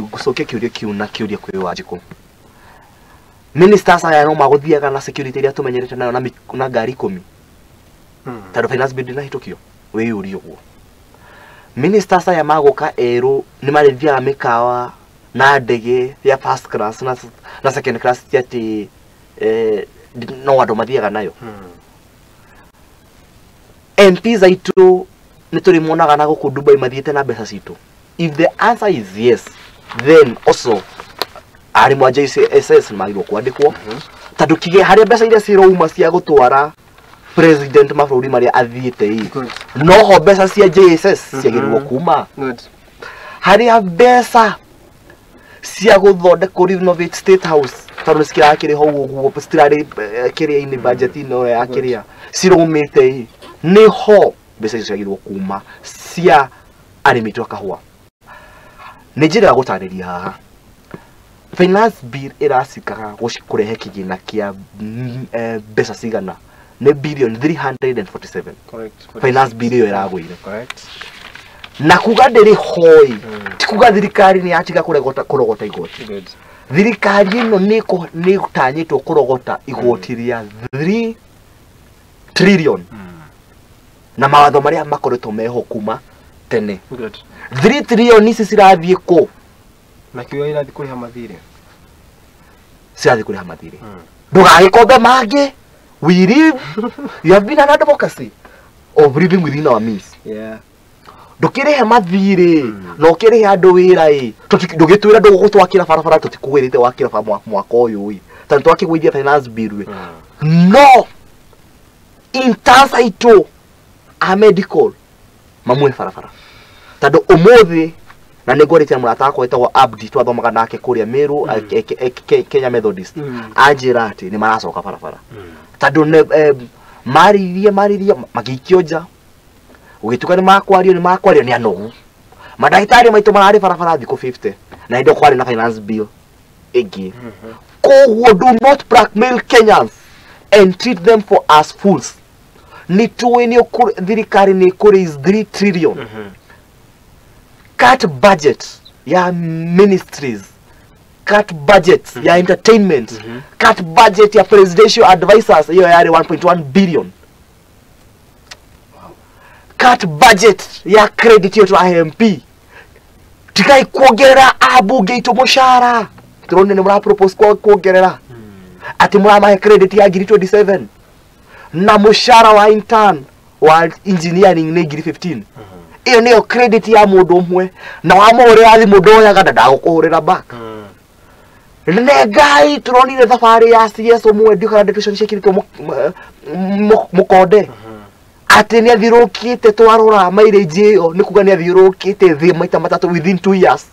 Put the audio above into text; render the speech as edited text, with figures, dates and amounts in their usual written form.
Ngũcokia kĩũria kĩu na kĩũria kwĩ Wanjikũ. Ministers aya no magũthiaga na security ĩrĩa tũmenyerete nayo na ngari 10, tondũ finance bill ndĩnahĩtũkio. Wĩyũrie ũguo, ministers aya magũka erũ nĩ marĩthiaga mĩkawa na ndege ya first class na second class, ti atĩ no andũ mathiaga nayo. MPs aitũ nĩ tũrĩmonaga na gũkũ Dubai mathiĩte na mbeca citũ? If the answer is yes, then also arimũ a JSS nĩ magĩrĩirwo kwandĩkwo, tondũ kige harĩa mbeca iria cirauma cia gũtwara president mabũrũri marĩa athiĩte ĩ, noho mbeca cia JSS ciagĩrĩirwo kuma. Harĩa mbeca cia gũthondeka, renovate State House, tondũ nĩ cirakĩrĩ hau ũguo, citirarĩ kĩrĩa-inĩ, budget-inĩ ĩyo ya kĩrĩa ciraumĩte ĩ, nĩho mbeca icio ciagĩrĩirwo kuma cia arĩmi aitũ a kahũa. Nĩ njĩra ya gũtarĩria haha, finance bill ĩracikaga kũrehe kĩgĩna kĩa mbeca cigana? Nĩ billion 347. Finance bill ĩyo ĩragũire. Na kuga ndĩrĩ hoi, ti kuga thirikari nĩ yatiga kũrogota igoti. Thirikari ĩno nĩ ĩtanyĩtwo kũrogota igoti rĩa 3 trillion na mawatho marĩa makoretwo meho kuma tene. 3 trillion ici cirathiĩ kũ? Na kĩo ĩrathiĩ kũrĩha mathirĩ. Cirathiĩ kũrĩha mathirĩ. Ndũgagĩkombe mangĩ. We live, you have been an advocacy of living within our means. Ndũkĩrĩhe mathirĩ na ũkĩrĩhe andũ wĩra ĩ. Ndũgĩtwĩra ndũgũtwakĩra barabara, tũtikũgwĩrĩte wakĩra mwaka ũyũ ĩ, tondũ twakĩgũithia finance bill ĩ. No interns aitũ a medical mamwe barabara, tondũ ũmũthĩ na nĩ ngwarĩtie na mũrata wakwa wĩtagwo Abdi, twathomaga nake kũrĩa Meru, Kenya Methodist, anjĩra atĩ nĩ maracoka barabara tondũ maririe magĩikio nja, gũgĩtuĩka nĩ makwario nĩ anogu. Mandagĩtarĩ maitũ mararĩ barabara thikũ 50 na hĩndĩ ĩyo kwarĩ na finance bill ĩngĩ. Koguo do not blackmail Kenyans and treat them for as fools. Nĩ tũĩ nĩ thirikari nĩ ĩkũ raise 3 trillion. Cut budget ya ministries, cut budget ya entertainment, cut budget ya presidential advisors, hiyo yarĩ 1.1 billion, cut budget ya credit yetu IMP. Tigai kuongerera ambunge itũ mũcara. Tũronire nĩ mũra propose kuongerera atĩ mũramahe credit ya ngiri 27 na mũcara wa intern wa engineering nĩ ngiri 15. Ĩyo nĩyo credit ya mũndũ ũmwe, na wamũhũrĩra thimũ ndoyaga na ndagũkũhũrĩra back. Nengai tũronire thabarĩ ya CS ũmwe, ndiũkaga ndeto icio ciĩkĩrĩtwo mũkonde atĩ nĩ athiũrũrũkĩte. Twarora mileage ĩyo nĩ kuga nĩ athiũrũrũkĩte thĩ maita matatũ within 2 years.